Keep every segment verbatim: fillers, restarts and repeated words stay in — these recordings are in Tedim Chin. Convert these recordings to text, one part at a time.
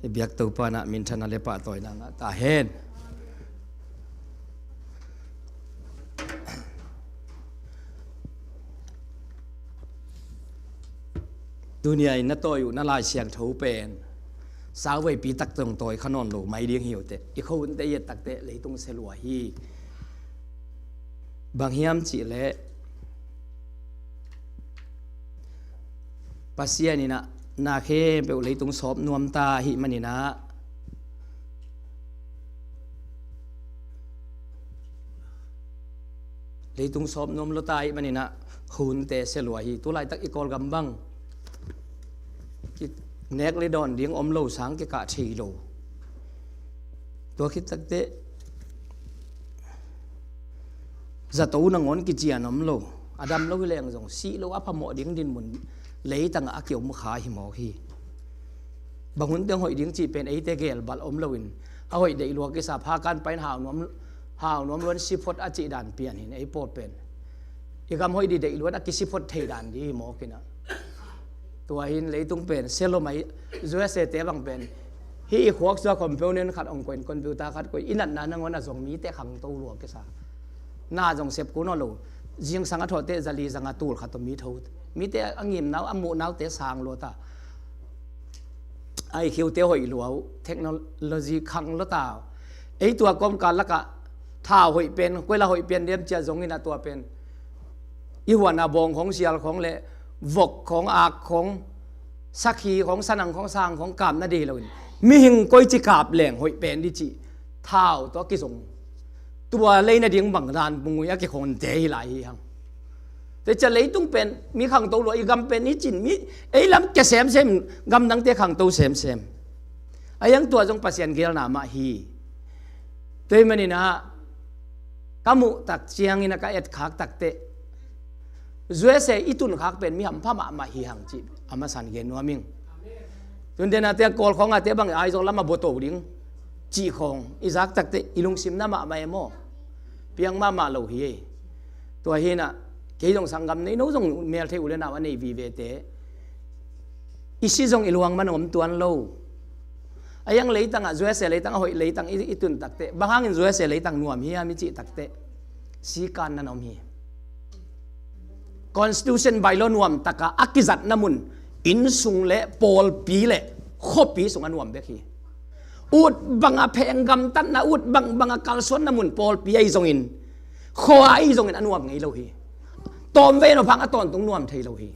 I biak Topa in ah minthanna le pahtawina ngah ta hen. Tuni-a in na tawi uh na Lai Siangtho pen sauveipi tak zong tawi kha nawn lo mai ding hi uh teh, i khuahunte i et tak teh leitung sia lua hi. Bang hiam cih leh Pasian in ah na khempeuh leitung sawp nuam ta ahih manin ah, leitung sawp nuam lo ta ahih manin ah khuahunte sia lua hi. Tulaitak i Kawlgam bang kinek le dawn ding om lo sang kikah thei lo. Tua khit tak teh zato nangawn kician om lo. A dam lo hi leng zong sih lo a phamawh ding dinmun leitangah a kiom kha hi mawk hi. Bang hun teng hoih ding cih pen eite gelbalh om loin, a hoih deih lua kisa, phakan pain hau nuam, hau nuam luan si phot a cih dan pian hi in, ei pawl pen i gam hoih ding deih luat a kisi phot thei dan ding hi mawk in ah. Tua hi in leitung pen sia lua mai. U S A te bang pen hih i khuak sua component khat hong koih in, computer khat koih in, i natna nangawn a zong mite khangto lua kisa. Na zong sep kul nawn lo. Zingsang a thawh teh zali zanga tul khat tawh mi tho. Mite a ngimnau, a muhnaute sang lua ta. I Q te hoih lua uh, technology khang lua ta uh. Ei tua kawmkal lakah thau hoih pen, koila hoih pen diam cia zong in ah tua pen i huan a bawng khong, sial khong le vok khong, ak khong, sakhi khong, sanang khong, sang khong kap na dei loin, mihing koici kap leng hoih pen ding cih thau tawh kizong, tua lei nading bang dan bungui a kikhawnte hi lai hi hang. Tua ciang leitung pen mi khangto lua, i gam pen i cin mi, ei lam kia semsem, gamdangte khangto semsem. A iang tua zong Pasian geelna mah hi. Tua ahih manin ah ka muh tak ciangin ah ka etkhak tak teh, U S A i tunkhak pen mi hampha mahmah hi hang cih a masa-in gen nuam ing. Tun den a te Kawl khawng a te bang Aizawl lam a bawto ding cih khawng i zak tak teh i lungsim na mahmah e maw? Piang mahmah lo hi. Tua hi in ah kei zong sanggam nei, no zong melthei u le nau a nei vivete, i si zong i luang man om tuan lo. A iang leitang ah, U S A leitang a hoih leitang i, i tun tak teh, bang hangin U S A leitang nuam hiam i cih tak teh, sikan na om hi. Constitution, bylaw nuam tak a a kizatna mun, inn sung le pawlpi le khuapi sung a nuam bek hi. Ut bang a pheng gamtatna, ut bangbang a kalsuanna mun pawlpi ahi zongin, khua ahi zongin a nuam ngei lo hi. Tawmvei nop hang a tawntung nuam thei lo hi.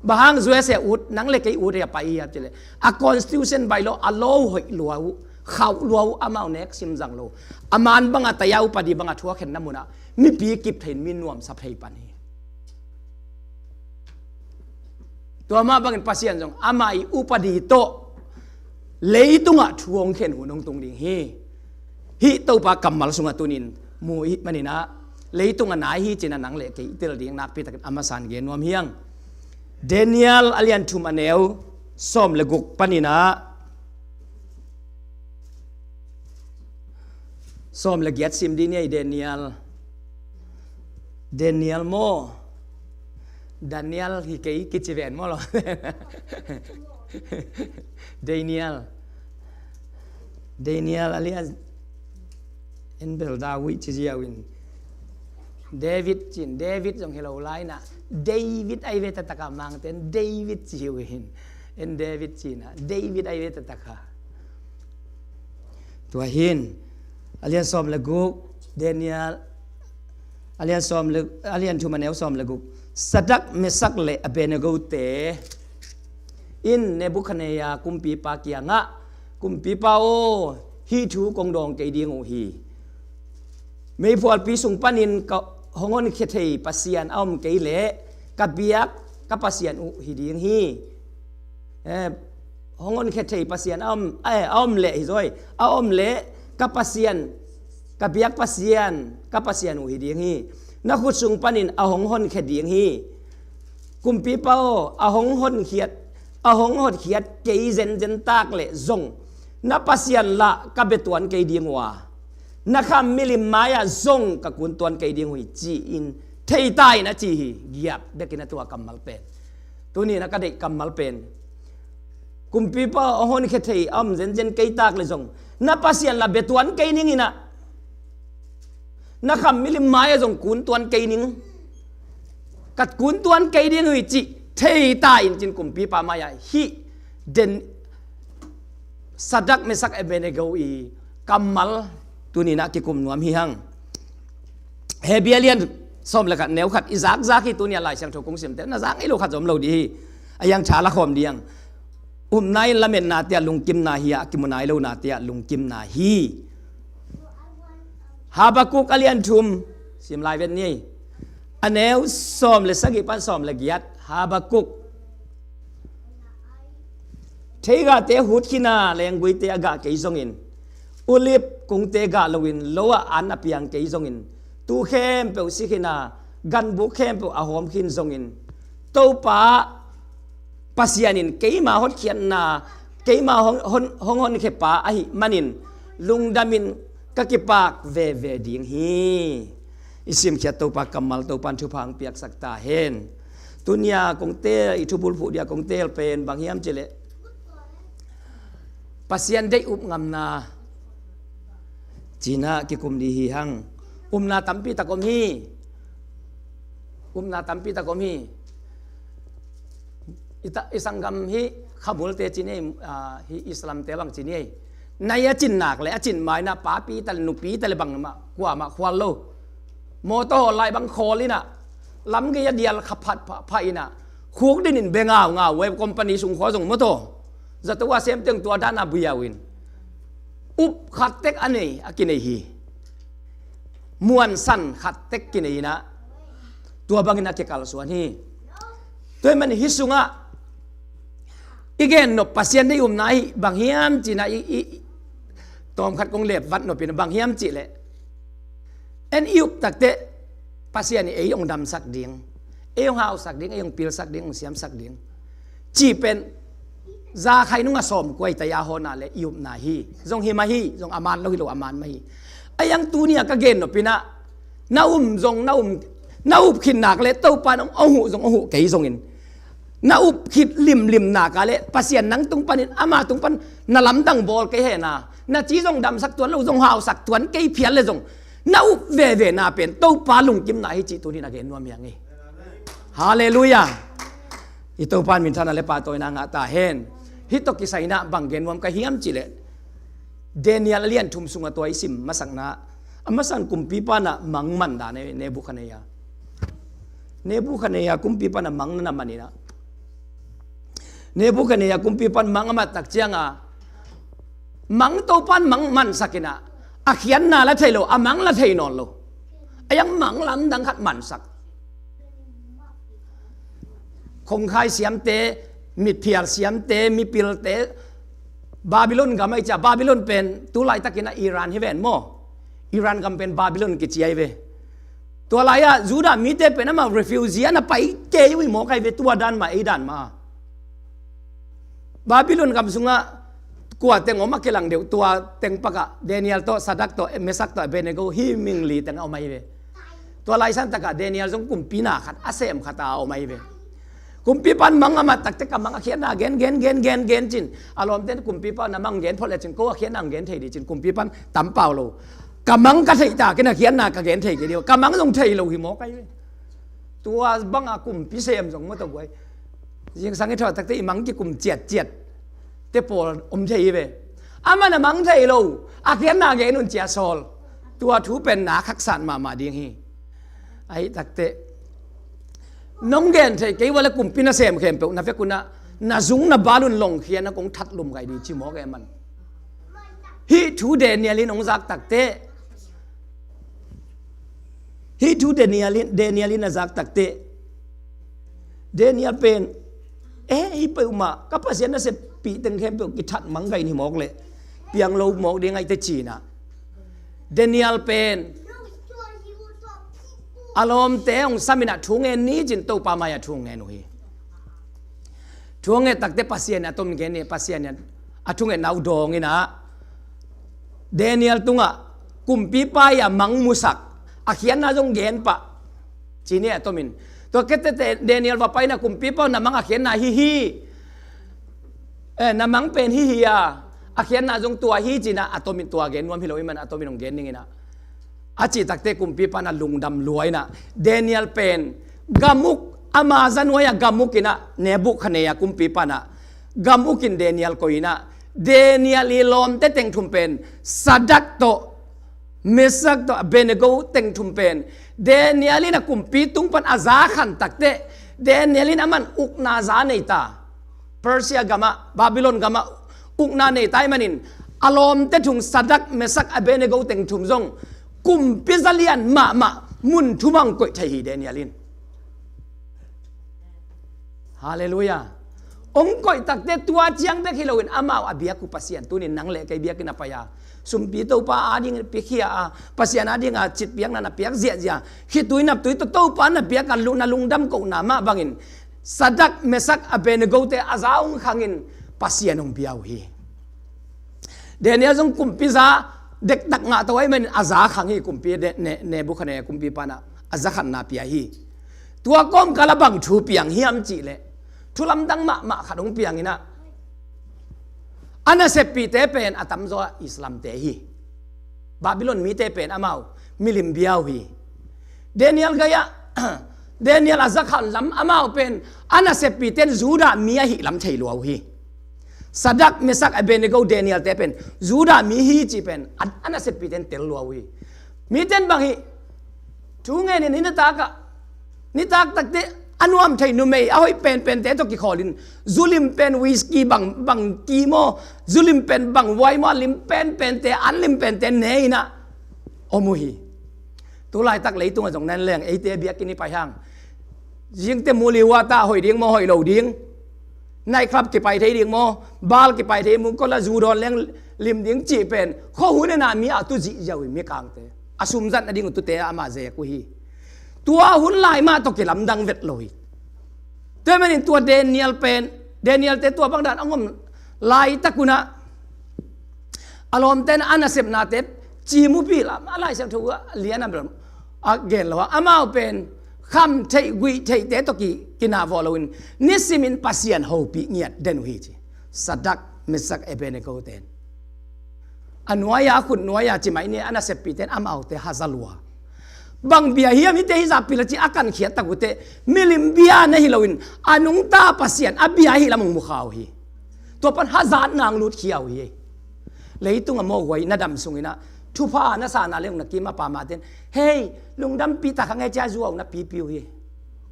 Bang hang U S A ut, nang le kei ut hi a pai hi a cih leh, a constitution, bylaw, a law hoih lua uh, khauh lua uh, amau nek sim zang lo. A man bang a taya, upadi bang a thuak henna mun ah mipi kip thei in mi nuamsa phei pan hi. Tua mah bangin Pasian zong ama i upadi tawh leitungah thu hong khen hun hong tung ding hi. Hih Topa kammal sungah tunin mu i hih manin ah, leitung a nai hi cih in ah nang le kei i tel ding nakpi takin a masa-in gen nuam hi hang. Daniel a lian thum a neu sawm le guk panin ah sawm le giat sim dih ni ei. Daniel. Daniel maw? Daniel hi kei kici ven maw lo? Daniel. Daniel a lian, en bel David ci ziau in. David ci-in, David zong hi lo lai in ah, David ahi ve taktak a, Mangte'n David ci uh hi in. En David ci-in ah, David ahi ve taktak a. Tua hi in, a lian sawm le guk, Daniel, a lian sawm le, a lian thum a neu sawm le guk. Sadrak, Mesak le Abednego te in Nebukhadnezzar kumpipa kiangah, Kumpipa aw, hih thu kong dawng kei ding uh hi. Meiphualpi sung panin ka hong honkhia thei Pasian a om kei leh, ka biak ka Pasian uh hi ding hi. Eh, hong honkhia thei Pasian a om, eh, a om leh hi zaw, a om leh ka Pasian, ka biak Pasian, ka Pasian uh hi ding hi. Na khut sung panin a hong honkhia ding hi. Kumpipa aw, a hong honkhiat, a hong hotkhiat kei zenzen tak leh zong, na Pasian lah ka bia tuan kei ding uh a, na kham milim mai-ah zong ka kun tuan kei ding uh hi, ci-in thei ta in a ci hi. Giap bekin a tua kammal pen. Tuni-in a ka deih kammal pen, Kumpipa a honkhia thei a om zenzen kei tak le zong, na Pasian la bia tuan kei ning in ah, na kham milim mai-ah zong kun tuan kei ning, ka kun tuan kei ding uh hi cih thei ta in cin kumpipa mai-ah hih den Sadrak, Mesak, Abednego i kammal tuni-in ah kikum nuam hi hang. Hebru a lian sawm le khat neu khat i zakzak hi. Tuni-a Lai Siangtho kong simte na zak ngei lo khat zong om lo ding hi. A hiang tha la khawm ding. Upna in lametnate ah lungkimna hi a, a kimu nai lonate ah lungkimna hi. Habakuk a lian thum sim lai vet ni. A neu sawm le sagih pan sawm le giat. Habakuk. Theigahte a hutkhin a, lengguite a gah kei zongin, ulip kungte gah loin, lo ah an a piang kei zongin, tuu khempeuh sikhin a, ganbuk khempeuh a hawmkhin zongin, Topa Pasian in keima hotkhiatna, keima hong, hon, hong honkhiapa ahih manin, lungdamin ka kipak veve ding hi. I simkhiat Topa kammal Topa in thupha hong piaksak ta hen. Tuni-a kong teel, i thubulphuh dia kong teel pen bang hiam cih leh, Pasian deih up ngamna ci-in ah kikum ding hi hang. Upna tampi tak om hi. Upna tampi tak om hi. I ta, i sanggam hi, Khamulte ci ni ei, ah, hi Islamte bang ci ni ei. Nai a cin nak le, a cin mai-in ah papi ta le, nupi ta le bangmah, kuamah khual lo. Mawtaw hawl lai bang khawl in ah, lamgei a dial kha phat pha, pha in ah, khuk dinin bia ngaungau, web company sung khua zong mawtaw zato a sem teng tua dan a buiau in, up khat tek a nei, a kinei hi. Muansan khat tek kinei in ah, tua bangin a kikalsuan hi. Tua ahih manin hih sungah i gen nop Pasian deih upna hi bang hiam ci-in ah, i, i, tawmkhat kong lepvat nop in bang hiam cih leh, en i up takteh Pasian in ei hong damsak ding, ei hong hausak ding, ei hong pilsak ding, hong siamsak ding, cih pen zakhai nung a sawmkua i tai a hawna le i upna hi. Zong hi mah hi, zong a man lo hi lo, a man mah hi. A hiang tuni-a ka gen nop in ah, na um zong, na um, na up khit nak le Topa in hong huh zong hong huh kei zongin, na up khit limlim nak a le Pasian nang tung panin, ama tung pan na lamdang bawl kei hen a, na ci zong damsak tuan lo, zong hausak tuan kei phial le zong, na up vevena pen Topa lungkimna hi cih tuni-in a gen nuam hi hang hi. Halleluiah. I Topa in minthanna le pahtawina ngah ta hen. Hih tawh kisai-in ah bang gen nuam ka hiam cih leh, Daniel a lian thum sungah tua i sim masakna, a masa in kumpipa in ah mang man dan hi, Nebukhadnezzar. Nebukhadnezzar kumpipa in ah mang na man in ah, Nebukhadnezzar kumpipa in mang a mat tak ciangin, mang, Topa in mang mansak in ah, a khiatna la thei lo, a mang la thei nawn lo. A hiang mang lamdang khat mansak. Khongkhai siamte, mitphial siamte, mipilte, Babylon gam ahi ciang, Babylon pen tu laitakin ah Iran hi ven maw. Iran gam pen Babylon kici ahi ve. Tua lai-ah Judah mite pen amau refugee a na pai kei uh hi mawk ahi ve, tua dan mah, ei dan mah. Babylon gam sungah kua teng om a kilang deuh, tua teng pakah Daniel tawh, Sadrak tawh, Mesak tawh, Abednego, hih ming li teng a om ahi ve. Tua lai santakah Daniel zong kumpi na khat, a sem khat a om ahi ve. Kumpipa in mang a mat takteh, ka mang a khiatna gen, gen, gen, gen, gen cin. A lawmte in kumpipa na mang gen phot lecin ko a khiatna gen thei ding cin, kumpipa in tam pau lo. Ka mang ka theih takin a khiatna ka gen thei kei ding, ka mang zong thei lo hi mawk ahi ve. Tua banga kumpi sem zong maw tawh guai. Zingsang i thawh takteh i mang kikum ciatciat te pawl om thei hi ve. Aman a mang thei lo, a khiatna gen un ci a sawl. Tua thu pen na khaksa mahmah ding hi. Ahi takteh, nong gen thei kei ua le kumpi nasem khempeuh na vekun ah na zung na bal un longkhia in ah kong that lum gai ding ci mawk e man. Hih thu Daniel in hong zak takteh, hih thu Daniel in, Daniel in a zak takteh, Daniel pen, eh, hih peuhmah ka Pasian naseppih teng khempeuh kithat mang gai in hi mawk leh piang lo mawk ding ahi teh ci in ah, Daniel pen a lawmte hong sam in ah thu ngen ni cin Topa mai-ah thu ngen uh hi. Thu nget takteh Pasian in a tom gen ni, Pasian in a thungetna uh dawng in ah, Daniel tungah kumpipa in a mang musak, a khiatna zong gen pah ci ni a tomin. Tua khit teh Daniel va pai in ah kumpipa in a mang a khiatna hi hi. eh, na mang pen hih hi a, a khiatna zong tua hi ci-in ah, a tomin tua gen nuam hi lo ahih manin a tomin hong gen ning in ah, a cih takteh kumpipa in ah lungdam lua in ah, Daniel pen gam uk, ama za nuai-ah gam uk in ah, Nebukhadnezzar kumpipa in ah gam uk in Daniel koih in ah, Daniel ii lawmte teng thum pen, Sadrak tawh, Meshak tawh, Abednego teng thum pen, Daniel in a kumpi tung pan a za khan takteh, Daniel in aman ukna za nei ta. Persia gamah, Babylon gamah ukna nei ta ahih manin, a lawmte thum Sadrak, Meshak, Abednego teng thum zong kumpi zalian mahmah mun thum ah hong koih thei hi Daniel in. Halleluiah. Hong koih takteh tua ciang bek hi loin amau a biak uh Pasian, tuni-in nang le kei biakinn ah pai a, sumpi Topa ading piakhia a, Pasian ading a citpiakna na piak ziahziah, khitui naptui tawh Topa na piak a, lu-, na lungdam kohna mah bangin, Sadrak, Meshak, Abednego-te a za hong khangin Pasian hong pia uh hi. Daniel zong kumpi za dektak ngah to ahih manin a za khang hi, kumpi Ne-, Ne-, Nebukhadnezzar kumpipa in ah a za khatna pia hi. Tua kawmkal ah bang thu piang hiam cih leh, thu lamdang mahmah khat hong piang in ah, a naseppihte pen a tamzaw Islamte hi. Babylon mite pen amau milim bia uh hi. Daniel gei-ah, Daniel a za khan lam amau pen a naseppihte in Judah mi ahih lam thei lua uh hi. Sadrak, Meshak, Abednego, Daniel-te pen Judah mi hi cih pen a, a naseppihte in tel lua uh hi. Mite in bang hih, thu ngenin hih nitak ah, nitak takteh a nuam thei numei a hoih penpente tawh kikhawlin, zu lim pen whisky bang, bang ki maw, zu lim pen bang wai maw, a lim penpente, an lim pente ne in ah om uh hi. Tu laitak leitungah zong na en leng, eite biakinn i pai hang, zingteh Muliwata hoih ding maw, hoih lo ding, night club kipai thei ding maw, bar kipai thei, mungkol ah zu dawn leng lim ding cih pen khuahun in ah mi a tu zihziah uh hi, mikangte. A sum zat nading uh tute ah amah zek uh hi. Tua hun lai mah tawh kilamdang vet lo hi. Tua ahih manin tua Daniel pen, Daniel-te tua bang dan a hong om laitak un ah, a lawmte in a nasepnate cimupih lam, a Lai Siangtho a lian a bel a gen lo a, amau pen kham theih guih theihte tawh ki, kinah vawh loin nisimin Pasian hopih ngiat den uh hi ci. Sadrak, Meshak, Abednego-te in a nuai-a, a khut nuai-a ci mai ni, a naseppihte in amaute haza lua. Bang bia hiam hihte hih zah pil a ci a kankhiat tak uh teh, milim bia na hi loin a nungta Pasian a bia ahih lam hong mukha uh hi. Tua pan hazatna hong lutkhia uh hi. Leitungah mawhguai na dam sungin ah thupha na sana leng na kim a pa mah ten, hei, lungdampih ta kha ngei cia zu a hong na pipi uh hi.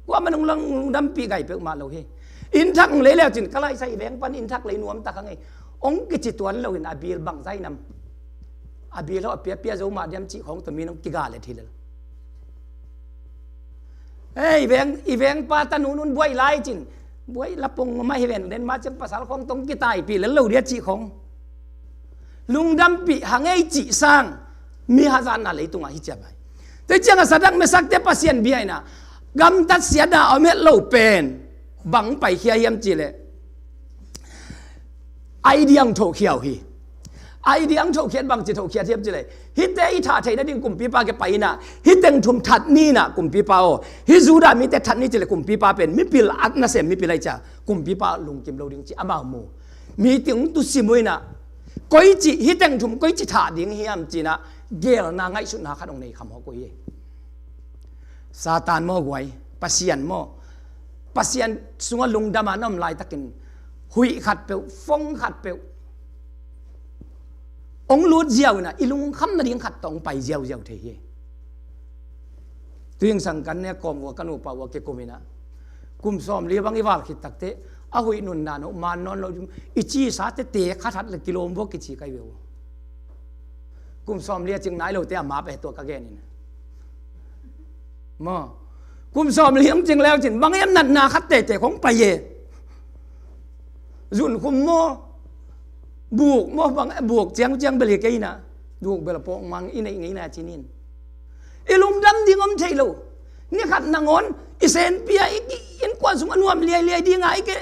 Kuamah in hong lungdampih gai peuhmah lo hi. Inn thak hong lei leu cin, ka laisa i veng pan inn thak lei nuam ta kha ngei, hong kici tuan loin a bil bangzah nam, a bil hawh a piapia zo mah diam cih khawng tawh mi in hong kiga let hi lel. Ei, i veng, i vengpa tanu in buai lai cin, buai la pong mah hi ven, den mah ciang pasal khawng tawh hong kitaipih lel lo dia cih khawng. Lungdampih hang ei cih sang mi hazatna leitungah hi ciam ai. Tua ciangah Sadrak, Meshak-te Pasian bia in ah gamtat siatna a om het lo pen bang paikhia hiam cih leh, idea hong thokhia uh hi. Idea hong thokhiat, bangci thokhiat hiam cih leh, hihte i thah theih nading kumpipa kiang pai in ah, hih teng thum that ni in ah, kumpipa aw, hih Judah mite that ni cih leh kumpipa pen mipil, a nasem mipil ahi cia, kumpipa lungkim lo ding cih amau mu. Meeting hong tusim uh in ah, koici, hih teng thum koici thah ding hiam ci in ah, gelna ngaihsutna khat hong nei khamhawk uh hi. Satan mawhguai, Pasian maw, Pasian sungah lungdam a na om laitakin huih khat peuh, fong khat peuh hong lut ziau in ah, i lungkham nading khat tawh hong pai ziauziau thei hi. Tuingsang kan ne kawm uh a, ka nupa uh a kikum in ah, kum sawmli bang i val khit takteh a huih nunna no man nawn lo, i cisa tete khat hat le kilawm vua kici kai ve uh. Kum sawmli a cing nai lote a map e, tua ka gen in. Maw, kum sawmli hong cing leu cin bang hiam, natna khat tete khong pai e. Zunkhum maw, buk maw, bang buk ciangciang bel hi kei in ah, buk bel a pawk mang i neih ngei na cin in. I lungdam ding om thei lo. Ni khat nangawn i senpi a, i, i innkuan sung a nuam liailiai ding a, i ke,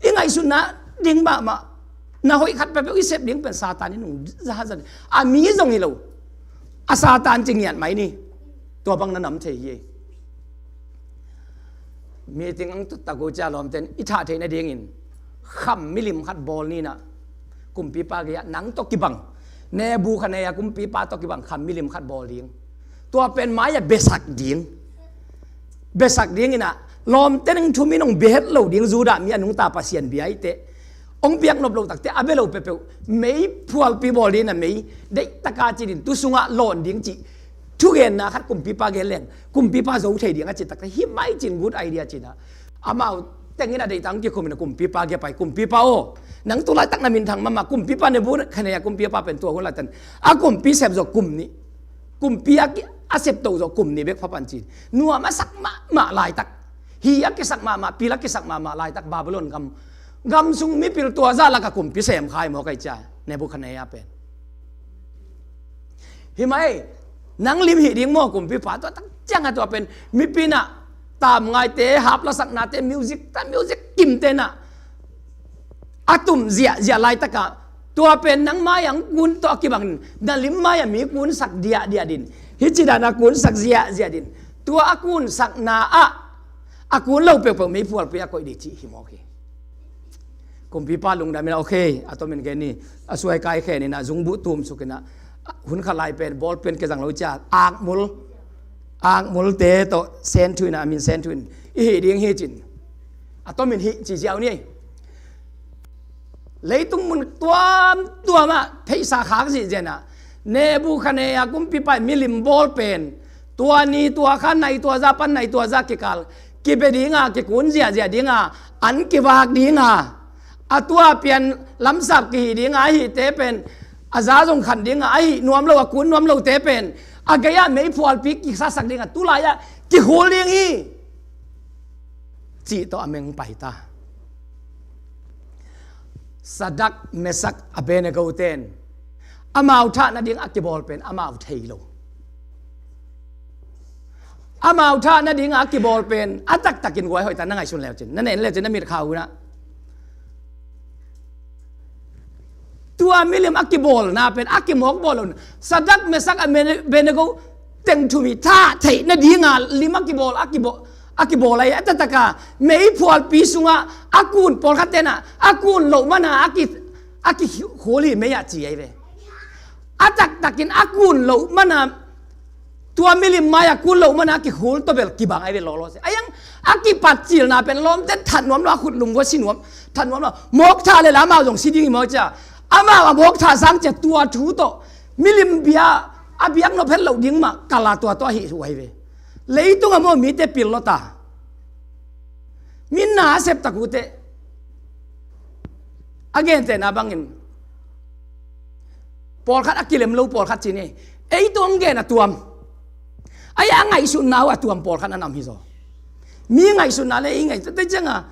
i ngaihsutna ding mahmah, na hoih khat peuhpeuh i sep ding pen Satan in hong za, za, a mi zong hi lo, a Satan ci ngiat mai ni. Tua bang na nam thei hi. Meeting hong tut tak uh cia lawmte in i thah theih nadingin Kham milim khat bawl ni in ah, kumpipa gei-ah nang tawh kibang, Nebukhadnezzar kumpipa tawh kibang kham milim khat bawl ding. Tua pen mai-ah biasak ding. Biasak ding in ah, lawmte nang thu-in hong bia het lo ding, Judah mi a nungta Pasian bia ahih teh, hong biak nop loh takteh a bia lo peuhpeuh mei phualpi bawl ding in ah, mei deihtak a ci-in tu sungah lawn ding cih thugenna khat kumpipa gen leng, kumpipa zo thei ding a cih takteh, hi mai ci-in, good idea ci-in ah, amau teng in ah deihtak hong kikhum in ah, kumpipa gei-ah pai, kumpipa aw, nang tu laitak na minthang mahmah, kumpipa Nebukhadnezzar kumpipa pen tua hun laitak a kumpi sep zawh kum nih, kumpi a ki, a sep to zawh kum nih bek pha pan ci-in, nuam a sak mahmah laitak, hi a kisak mahmah, pil a kisak mahmah laitak, Babylon gam, gam sung mipil tua zah lakah kumpi sem kha hi maw, kai cia, Nebukhadnezzar pen. Hi mai, nang lim hih ding maw, kumpipa, tua tak ciangah tua pen mipi in ah, tamngaite, hap lasaknate, music ta, music kimte in ah, a tum ziahziah laitakah, tua pen nang mai-ah hong kun tawh a kibang in, na lim mai-ah mi kunsak diahdiah ding, hih ci dan a kunsak ziahziah ding, tua a kunsakna ah a kun lo peuhpeuh mei phualpi a koih ding cih hi mawk hi. Kumpipa lungdam in ah, okay, a tomin gen ni, a suai kaikhen in ah, zungbuh tumsuk in ah, hun khat lai pen bawlpen kizang lo cia, akmul, akmulte tawh senthu in ah, a min senthu in, i hih ding hi ci-in, a tomin hih ci ziau ni. Leitung mun tuamtuam ah pheisa khak zihziah in ah, Nebukhadnezzar kumpipa in milim bawl pen, tua ni tua kha nai tua zah pan nai tua zah kikal kibia ding a, kikun ziahziah ding a, an kivak ding a, a tua pian lamsap kihi ding a, ahihte pen a za zong khan ding a, ahih nuam lo, a kun nuam lote pen a gei-ah mei phualpi kisasak ding a, tu lai-ah kikhul ding hi, cih tawh a meng pai ta. Sadrak, Mesak, Abednego ten amau thah nading a kibawl pen amau thei lo. Amau thah nading a kibawl pen a taktakin guai hoih ta, na ngaihsun leu cin, na nen leu cin, na mitkha un ah. Tua milim a kibawlna pen a kimawk bawl lo. Sadrak, Mesak, Abednego teng thum hi thah theih nading a lim a kibawl, a kibawl, a kibawl ahi. A taktak a mei phualpi sungah a kun, pawlkhat ten ah a kun loh man a a ki, a kikhul hi mei ah ci ahi ve. A taktakin a kun loh man a, tua milim mai-ah kun loh man a kikhul tawh bel kibang ahi ve, lawlaw se. Ahi hang a kipatcilna pen lawmte that nuam lo, a khutlum vua si nuam, that nuam lo. Mawk thah leh la amau zong si ding hi maw cia. Amau a mawk thah sang cia, tua thu tawh milim bia a biak nop het loh ding mah kal a, tua tawh a hih uh ahi ve. Leitung ah maw mite pil lawta, mi na a sep tak uh teh, a gentehna bangin, pawlkhat a kilem lo pawlkhat ci ni. Ei tawh hong gen a tuam, ahi a ngaihsutna uh a tuam pawlkhat a nam hi zaw. Mi ngaihsutna le i ngaihsut tei ciangah,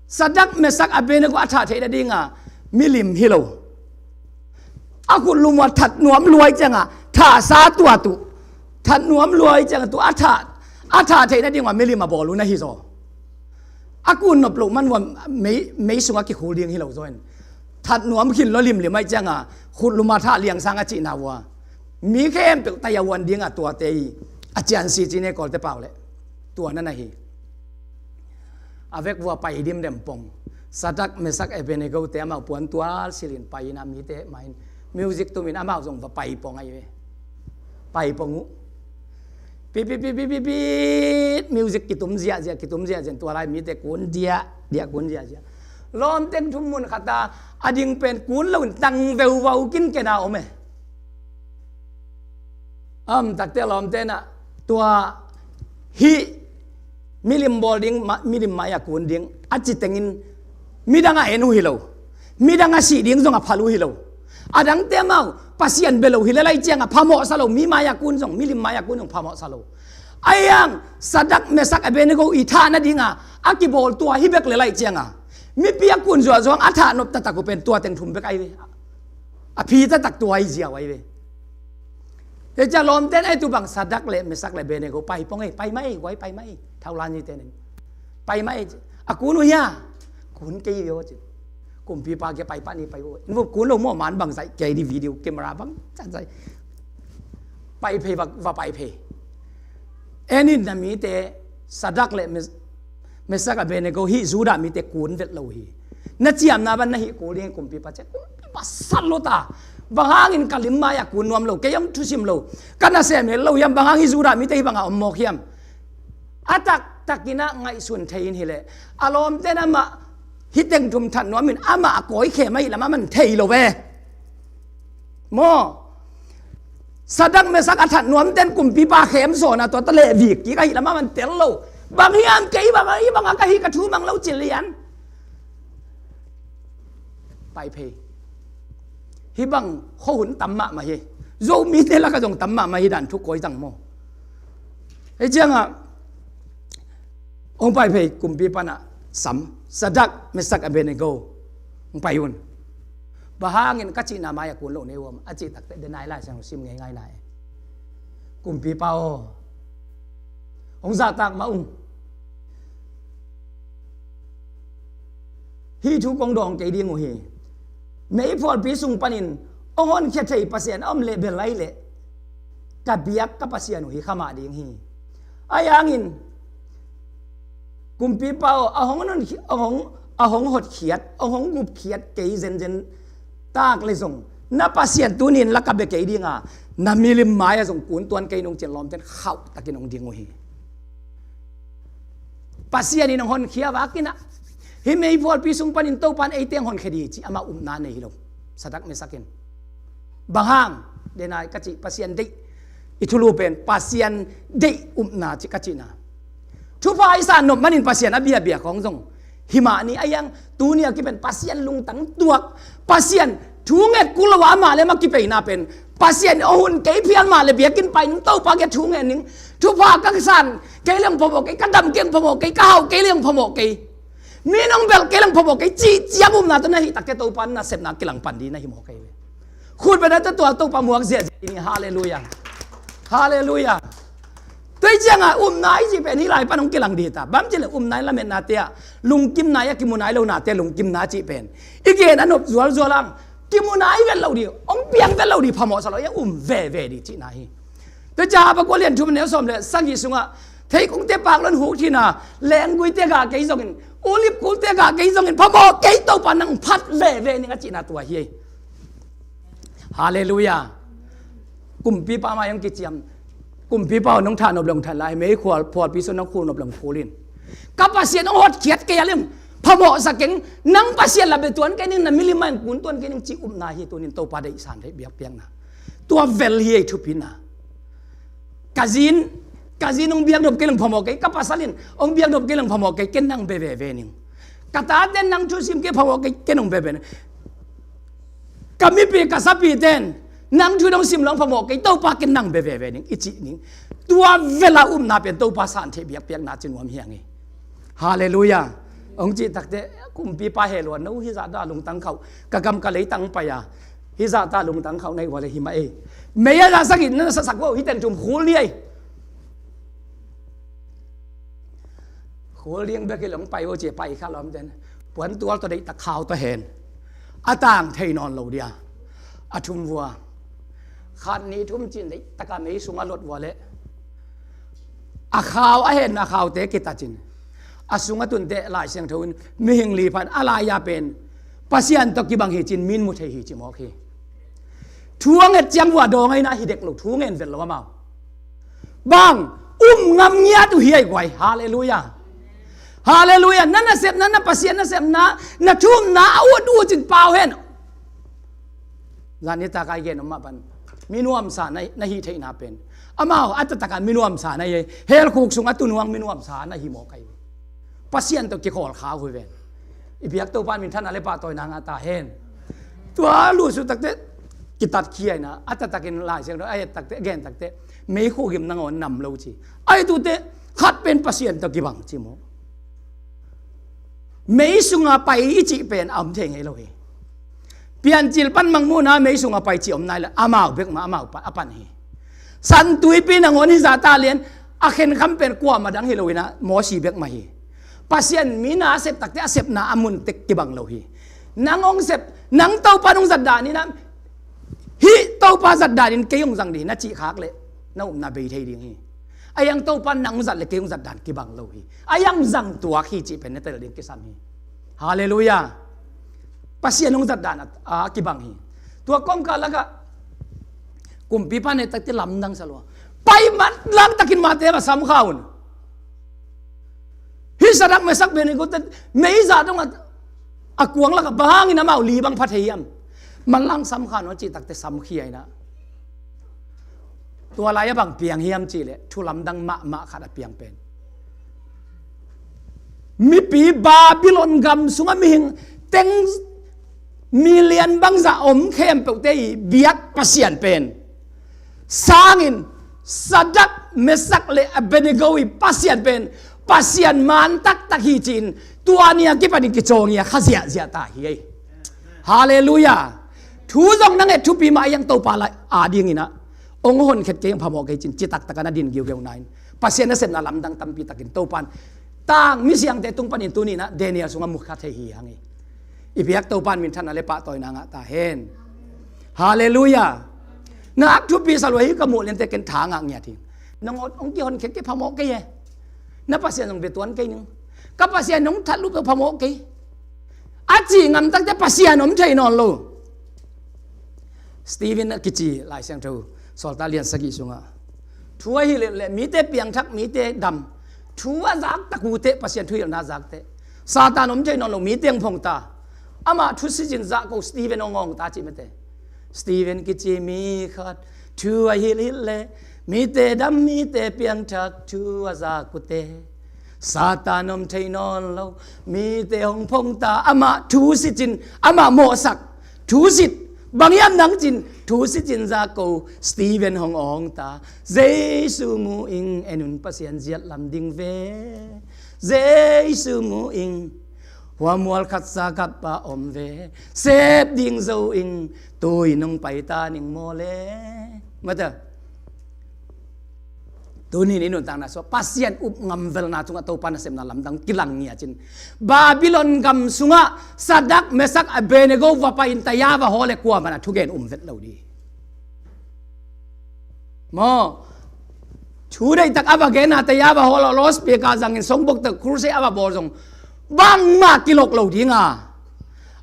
Sadrak, Mesak, Abednego a thah theih nading a milim hi lo. A khutlum uh that nuam lua ahih ciangah thahsa tuat uh. That nuam lua ahih ciangah tua a thah, a thah theih nading uh a milim a bawl uh na hi zaw. A kun nop loh man uh a mei, mei sungah kikhul ding hi lo zaw in, that nuam khin lo limlim ahih ciangah khutlum a thah liang sang a cihna uh a, mi khempeuh tai a uan ding a tuate hi. A ciansi ci ni, Kawlte pau leh tua na na hi. A vek vua pai dimdem pong. Sadrak, Mesak, Abednego te amau puantual silin pai in a, mite mai in music tumin amau zong va pai pong ahi ve. Pai pong uh. Pi, pi, pi, pi, pi, pi, music kitum ziahziah, kitum ziahziah, tua lai mite kun diah diah, kun ziahziah. Lawmte thum mun khat a, a ding pen kun lo in tang veuvau kinken a om e. Om takte lawmte in ah, tua hih milim bawl ding, ma-, milim mai-ah kun ding a ci tengin midang a en uh hi lo. Midang a sih ding zong a phal uh hi lo. A dangte amau Pasian bia lo hi lel ahih ciangah phamawhsa lo, mi mai-ah kun zong, milim mai-ah kun zong phamawhsa lo. Ahi hang Sadrak, Mesak, Abednego i thah nading a a kibawl tua hi bek lel ahih ciangah, mipi a kun zuahzuah a thah nop taktak uh pen tua teng thum bek ahi ve. A phi taktak tua ahi ziau ahi ve. Kei cia lawmte in ei tu bang Sadrak le Mesak le Abednego pai pong ei, pai mai, guai pai mai. Thau la ni te nen. Pai mai, a kun uh hia? Kun kei ve aw ci. Kumpipa kia pai pah ni pai uh. Invo kun lo maw, man bang zaih kei di, video camera bang can zaih. Pai phei va, va pai phei. En in na mite, Sadrak le Mes-, Mesak Abednego hih Judah mite kun vet lo hi. Na ciamna bang na hih kul ding hi kumpipa ci a, kumpipa sat lo ta. Bang hangin ka lim mai-ah kun nuam lo, kei hong thusim lo, ka nasem hel lo hiam? Bang hang hih Judah mite hih bangah om mawk hiam? A taktakin ah ngaihsun thei in hileh a lawmten amah hih teng thum that nuamin amah a kawikhem ahih lam a man thei lo ve. Maw? Sadak Mesak a that nuamten kumpipa khem sawn a, tua ta leh vik kik ahih lam a man tel lo. Bang hiam kei bang, hih bangah ka hih ka thu mang lo ci lian. Pai phei. Hih bang khuahun tam mahmah hi. Zomite lakah zong tam mahmah hi dan thu kawi zang maw? Hih ciangah hong pai phei, kumpipa in ah sam, Sadak, Mesak, Abednego, hong pai un. Bang hangin ka cihna mai-ah kun lo nei uh hiam? A cih takteh, denai Lai Siangtho sim ngeingai na e. Kumpipa aw, hong zahtak mah ung. Hih thu kong dawng kei ding uh hi. Meiphualpi sung panin hong honkhia thei Pasian a om leh bel lai leh, ka biak ka Pasian uh hi kha mah ding hi. Ahi hangin kumpipa aw, a hong hon-, a hong, a hong hotkhiat, a hong gupkhiat kei zenzen tak leh zong, na Pasian tuni-in la ka bia kei ding a, na milim mai-ah zong kun tuan kei nung ci-in lawmten khauhtakin hong ding uh hi. Pasian in hong honkhia vak in ah, hih meiphualpi sung panin Topa in eite hong honkhia ding hi ci amah upna nei hi lo. Sadak Mesak in. Bang hang? Denai ka cih Pasian deih. I thulu pen Pasian deih upna ci ka cihna. Thupha i san nop manin Pasian a biabia khawng zong hi mah ni. Ahi hang tuni a kipan Pasian lungtang tuak, Pasian thu nget kul lo a amah leh amah kipeina pen, Pasian aw, hun kei phial mah leh biakinn pai ning, Topa kiang thu ngen ning. Thupha ka san kei leng phamawh kei, ka dam kei leng phamawh kei, ka hau kei leng phamawh kei, mi nong belh kei leng phamawh kei, cih ciang upna tawh na hih takteh Topa nasepna kilang pan ding na hi mawk hi ve. Khut beng a, tua Topa muak ziahziah ding hi. Halleluiah. Halleluiah. Tua hi ciangah upna i cih pen hih lai pan hong kilang ding hi ta. Bang hang hiam cih leh upna i lametnate ah lungkimna, a kimu nai lonate lungkimna cih pen i gen a nop zualzual hang, kimu nai vet loh ding, hong piang vet loh ding, phamawh sa lo, a um veve ding cihna hi. Tua ciang Habakkuk lian thum neu sawm leh sagih sungah, theikungte pak lo-in huk thina, lengguite gah kei zongin, ulip kulte gah kei zongin, phamawh kei, Topa nang phat veve ning a cihna tua hi. Halleluiah. Kumpipa mai-ah hong kiciam. Kumpipa aw, nong thah nop leh hong that lai, meiphualpi sung nong khul nop leh hong khul in. Ka Pasian hong hotkhiat kei a leh phamawhsa keng, nang Pasian la bia tuan kei ning, na milim mai-ah kun tuan kei ning cih upna hi. Tuni-in Topa deihsa in thei biakpiakna. Tua vel hi ei thupina. Ka zi in, ka zi in hong biak nop kei leng phamawh kei, ka pasal in hong biak nop kei leng phamawh kei, ken nang bia veve ning. Ka tate in nang thusim kei, phamawh kei, ken hong bia veve ning. Ka mipi, ka sapite in nang thu in hong sim lo, phamawh kei, Topa ken nang bia veve ning, i cih ning. Tua vel a upna pen Topa san thei biakpiakna ci nuam hi hang hi. Halleluiah. Hong cih takteh, kumpipa heh lua, no hih zahta lungtang khauh, ka gam ka leitang pai a, hih zahta lungtang khauh na hih uh leh hi mah ei. Mei a za sagih na sasak uh, hih teng thum khul ni ei. Khul ding bek hi lo, hong pai uh ci, pai kha lawmten. Puantual tawh deihtak khau tawh hen. A tang thei nawn lo dia. A thum vua. Khat nih thum ci-in deihtak a mei sungah lot vua leh, a khau a hen, a khaute kitat in, a sung a tunte Lai Siangtho in mihing li pha in, a lai-a pen Pasian tawh kibang hi ci-in mi in mu thei hi ci mawk hi. Thu a nget ciang vua dawng ahih na hi dek lo, thu ngen vet lo amau. Bang, um ngam ngiat uh hi ei guai. Halleluiah. Halleluiah. Na nasepna, na Pasian nasepna, na thumna a ut ut in pau hen. Zan nitak a i gen om mah bang, mi nuamsa na, na hih theihna pen, amau a taktak a mi nuamsa na hi ei. Hell khuk sungah tu nuang mi nuamsa na hi mawk hi. Pasian tawh kikhawl kha uh hi ven. I biak Topa in minthanna leh pahtawina ngah ta hen. Tua lut suk takteh kitat khia in a, a taktakin Lai Siangtho a het takteh, a gen takteh, meikhuk gim nangawn nam lo ci. Ahi tuate khat pen Pasian tawh kibang ci maw. Mei sunga pai i cih pen a om thei ngei lo hi. Piancil pan Mangmuhna mei sunga pai cih om nai lo, amau bek mah, amau pa, a pan hi. San Tuipi nangawn hih zahta lian a khenkham pen kuamah dang hi lo in a, Mosi bek mah hi. Pasian mi na a sep takteh a sepna a mun tek kibang lo hi. Nang hong sep, nang Topa nong zat dan in a, hih Topa zat dan in kei hong zang ding hi na cih khak leh na upna bei thei ding hi. Ahi hang Topa nang zat leh kei hong zat dan kibang lo hi. Ahi hang zang tuak hi cih pen na tel ding kisam hi. Halleluiah. Pasian hong zat dan a, a kibang hi. Tua kongkal lakah kumpipa neitakte lamdang sa lua. Pai mat langtakin mahte va samkha un. Hih Sadrak, Mesak, Abednego te meizah dong a, a kuang lakah bang hangin amau li bang pha thei hiam? Manlang samkha un cih takteh samkhia inah. Tua lai-ah bang piang hiam cihleh thu lamdang mahmah khat a piang pen, mipi Babylon gam sungah mihing teng million bangzah om khempeuhte i biak Pasian pen sangin, Sadrak, Mesak le Abednego i Pasian pen Pasian man taktak hi ci-in tua ni a kipanin kicawngia kha ziahziah ta hi ei. Halleluiah. Thu zong na nget thupi mah a hiang Topa lai a dinginah hong honkhiat kei, hong phamawh kei cin citaktak a na din giugiu nain Pasian nasepna lamdang tampi takin Topan tang misiangte tung panin tuninah Daniel sungah mukha thei hi hang hi. I biak Topan minthanna le pahtawina ngah ta hen. Halleluiah. Na ak thupi sa lua hi ka muh liante ken tha ngah ngiat hi. Nang hong kihonkhiat kei, phamawh kei e. Na Pasian zong bia tuan kei ning. Ka Pasian hong that lup phamawh kei. A ci ngamtakte Pasian om thei nawn lo. Stephen a kici Lai Siangtho Sawltak lian sagih sungah thu a hilh le mite piangthak, mite dam, thu a zaktak ute Pasian thuhilhna zakte. Satan om thei nawn lo, mite hong phong ta. Amah thusicin zahko Stephen hong awng ta cih mate. Stephen kici mi khat thu a hilhhilh le mite dam, mite piangthak, thu a zak ute. Satan om thei nawn lo, mite hong phong ta, amah thusicin, amah mawhsak thusit, bang hiam nang cin thusicin zahko Stephen hong awng ta. Jesu mu ing, en un Pasian ziat lam ding ve. Jesu mu ing, hua mual khat sa khat pah om ve. Sep ding zo ing, tu-in hong pai ta ning maw le. Mata. Tunin i nuntakna sua Pasian up ngamvelna sungah Topa nasepna lamdang kilang ngiat cin, Babylon gam sungah Sadrak, Mesak, Abednego va pai-in taya va hawl le kuamah na thugen um vet lo di. Maw, thu deihtak a va genna taya va hawl, loudspeaker zangin songbok tak crusade a va bawl zong bangmah kilok lo dinga.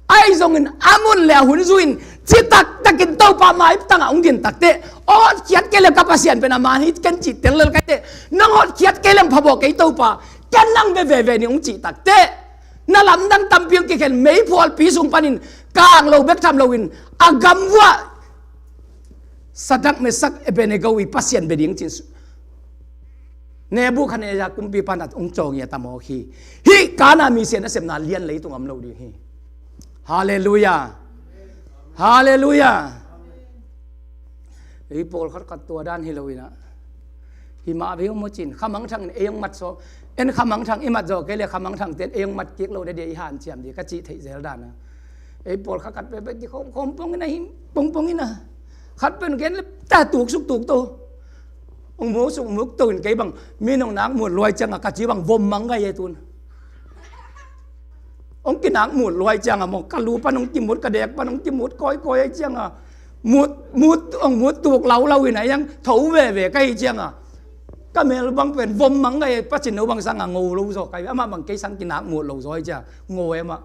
Ahi zongin a mun le a hun zui-in citaktakin Topa maiptangah hong din takteh, hotkhiat kei le ka Pasian pen a man hi ken cih tel lel kaiteh, nang hotkhiat kei leng phamawh kei Topa, ken nang bia veve ning hong cih takteh, na lamdang tampi hong kikhen meiphualpi sung panin kang lo bek tham loin a gam vuah Sadrak, Mesak, Abednego i Pasian bia ding cin Nebukhadnezzar kumpipa na hong cawngia ta mawk hi. Hih kana misian nasepna lian leitung om lo ding hi. Halleluiah. Halleluiah. Ei pawlkhat khat tua dan hi loinah, hi mah vei maw cin, khamangthang in ei hong mat saw, en khamangthang i mat zaw kei le khamangthangte in ei hong mat kik lo na dia i hanciam ding ka cih theih zel dana. Ei pawlkhat khat peuhpeuh kikhawmkhawm pongin a hi, pongpongin a khat peuh gen le ta tuksuk tukto. Hong muksuk mukto in kei bang min hong nak mut luai cianga ka ci bang vom mang ngai e tun. Hong kinak mut luai cianga maw, ka lu pan hong kimut, ka dek pan hong kimut kawikawi ai cianga mut, mut, hong mut tuk laulau in a hiang tho veve ka hi cianga ka mel bang pen vom mang ngai e, pacin no bang sanga ngo lo zaw ka hi, amah bang kei sang kinak mut lo zaw ai cia ngo e mah.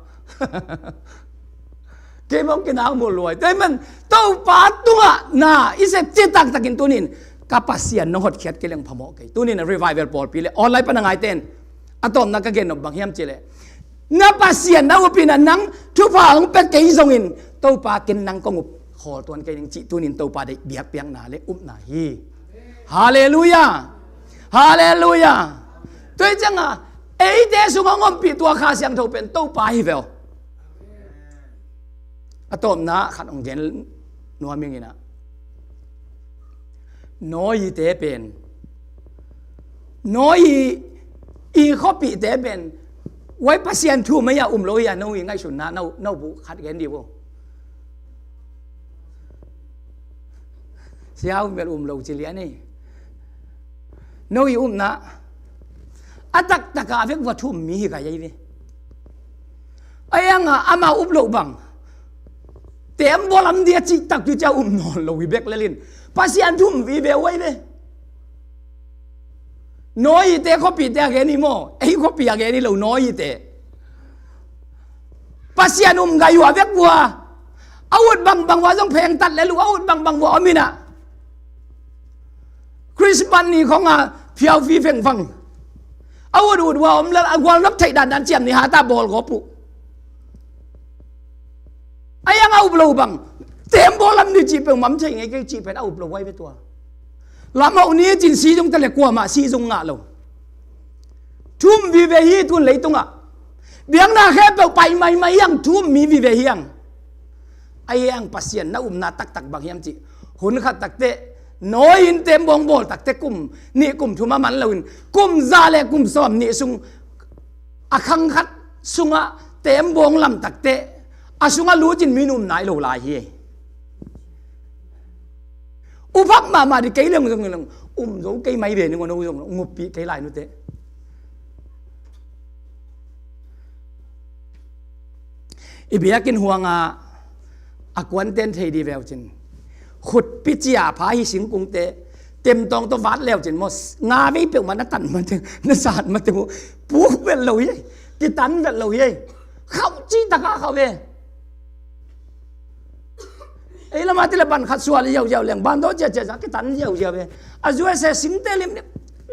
Kei bang kinak mut luai. Tua hi man Topa tungah na i sep citaktakin tunin ka Pasian nong hotkhiat kei leng phamawh kei. Tunin a revival pawlpi le online pan a ngaiten a tawpna ka gen nop bang hiam cihleh, na Pasian na upina nang thupha hong pia kei zongin Topa ken nang kong up khawl tuan kei ning cih tunin Topa deih biakpiakna le upna hi. Halleluiah. Halleluiah. Tua hi cianga eite sungah hong ompih tua Kha Siangtho pen Topa hi veu. A tawpna khat hong gen nuam ing inah, Noahte pen, Noah i khuapihte pen, wai Pasian thu mei-a um lo hi-a, no i ngaihsutna no, no buh khat gen dih vo. Sia um bel um lo ci lian ei. No i upna a taktaka a vek va thum mi hi ka ei ve. A ianga ama up loh bang tem bawlam dia cihtak tu cia um nawn lo hi bek lelin Pasian thum vive uai ve. Noahte khuapihte a gen hi maw? Ei khuapih a gen hi lo, Noahte. Pasian um gai uh a vek vua. A ut bangbang vua zong phengtat lel uh, a ut bangbang vua om inah. Christmas ni khong a phiaufi fengfang. A ut ut vua om lel a gualnop theih dandan ciam ni hata bawl gawp uh. A iang a up lo bang. Tembaw lam ni cih peuh mam thei ngei kei cih pen a up lo vai ve tua. Lam hauh ni cin si zung tele kuamah si zung ngah lo. Thum vive hi tun leitungah. Biakna khempeuh pai maimai hiang, thum mi vive hiang. A hiang Pasian na upna taktak bang hiam cih. Hun khat takte, nawi in tembaw bawl takte kum nih kum thum a man loin, kum za le kum sawm nih sung a khang khat sungah tembaw lam takte, a sungah lutin min um nai lo lai hi. Uphak mahmah di kei leng zong leng um zo kei mai ve ning on zong nguppih kei lai nute. I biakinn huanga a kuanten thei di veu cin. Khutpi cia pha hi singkungte temtawng tawh vat leu cin maw nga vei peuhmah na tan mateng na sat mateng uh puk vet lo hi. Kitan vet lo hi. Khauh ci taka khauh ve. Ei lama tila ban khat sual ziauziau leng ban do ciacia za kitan ziauziau ve. A zuai se singte lim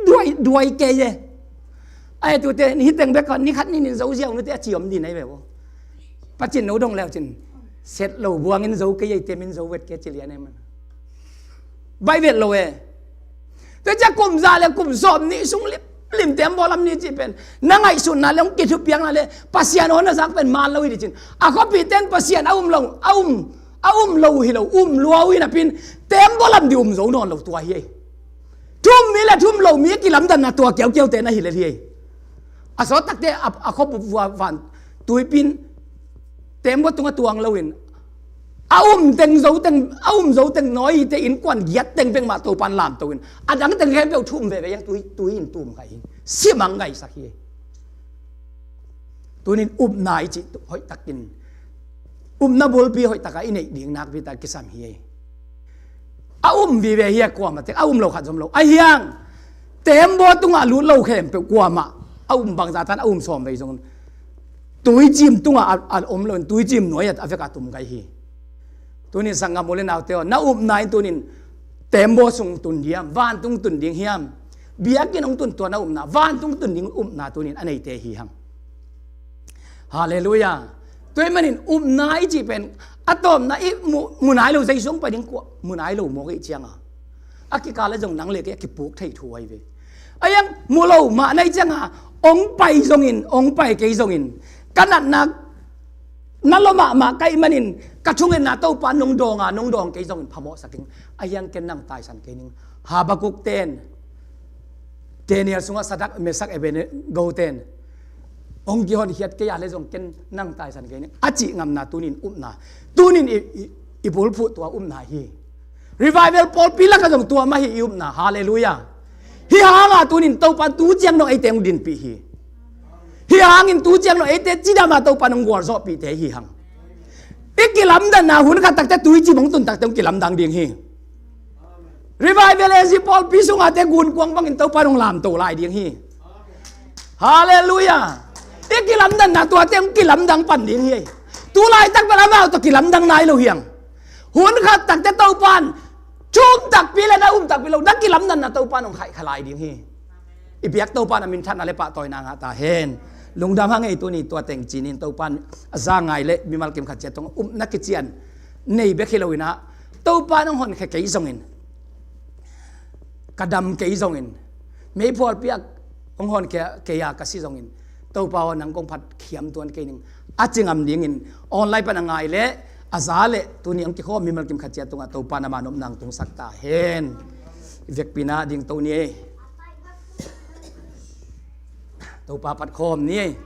duai duai ke ye. Ai tute ni hiteng bek ni khat ni nin zo ziau nute a ciom din ai ve bo. Pacin no dong leu cin set lo buangin zo ke ye temin zo vet ke cilian ai man. Bai vet lo e. Te cia kum za le kum sawm nih sung lip lim tembaw lam ni cih pen na ngaihsutna le hong kithupiakna le Pasian aw na zak pen man lo hi di cin a khuapihten Pasian a um lo a um a um lo hi lo um lua uh hi napin tembaw lam di um zo nawn lo tua hi ei. Thum mi le thum lo mi kilamdanna tua kiaukiaute na hi le hi ei. A sawt takte a khuapup vua van tuipin tembaw tunga tuang loin a um teng zo teng a um zo teng nawi te innkuan giat teng bengmah Topan lamto in a dang teng khempeuh thum veve iang tui tui in tum khai hi. Simang ngaisak hi. Tunin upna i cih hoih takin upna bulpi hoih taka i neih ding nakpi tak kisam hi. A um vive hi a kuamah tek a um lo khat zom lo a hiang tembaw tungah lut lo khempeuh kuamah a um bangzah tan a um sawm vei zong tuicim tungah a, a om loin tuicim nuai a veka tum kai hi. Tunin sanggam u le naute aw na upna in tunin tembaw sung tun diam vantung tun ding hiam? Biakinn hong tun tua na upna vantung tun ding upna tunin a neite hi hang. Halleluia. Tua ahih manin upna i cih pen a tawpna i mu, mu nai lo zei sung pai ding kua mu nai lo mawk i cianga a kikal a zong nang le kei a kipuk thei thu ahi ve. A iang mu lo mah na i cianga ong pai zongin ong pai kei zongin ka natna na lo mahmah ka ih manin ka thungetna Topa nong dawnga nong dawng kei zongin phamawhsak ing. A iang ken nang taisan kei ning. Habakuk ten Daniel sungah Sadak Mesak Abednego ten hong kihonkhiat kei a le zong ken nang taisan kei ning a cih ngamna tunin upna tunin i, i, i bulphuh tua upna hi. Revival pawlpi lakah zong tua mah hi i upna. Halleluia. Hi hanga tunin Topa tu ciang dong eite hong dinpih hi. Hi hangin tu ciang dong eite cidama Topa hong gualzawhpihte hi hang. I kilamdanna hun khat takte tuicim hong tun takte hong kilamdang ding hi. Revival A Z pawlpi sunga te gunkuang bangin Topa nong lamto lai ding hi. Halleluia. I kilamdanna tuate hong kilamdang pan ding hi. Tu laitak bel amau tawh kilamdang nai lo hiang. Hun khat takte Topan thum takpi le na um takpi lo na kilamdanna Topan hong khaihkha lai ding hi. I biak Topan a minthanna le pahtawina ngah ta hen. Lungdam hang ei tuni tua teng cinin Topan a za ngai le mimal kim khat ciat tungah upna kician nei bek hi loinah Topan hong honkhia kei zongin ka dam kei zongin meiphualpi a hong honkhia kei a ka si zongin Topa aw nang kong phat khiam tuan kei ning a ci ngam dingin online pan a ngai le a za le tuni hong kikhawm mimal kim khat ciat tungah Topa na manopna hong tungsak ta hen. I vekpi na ding to ni ei. Topa phat khawm ni ei.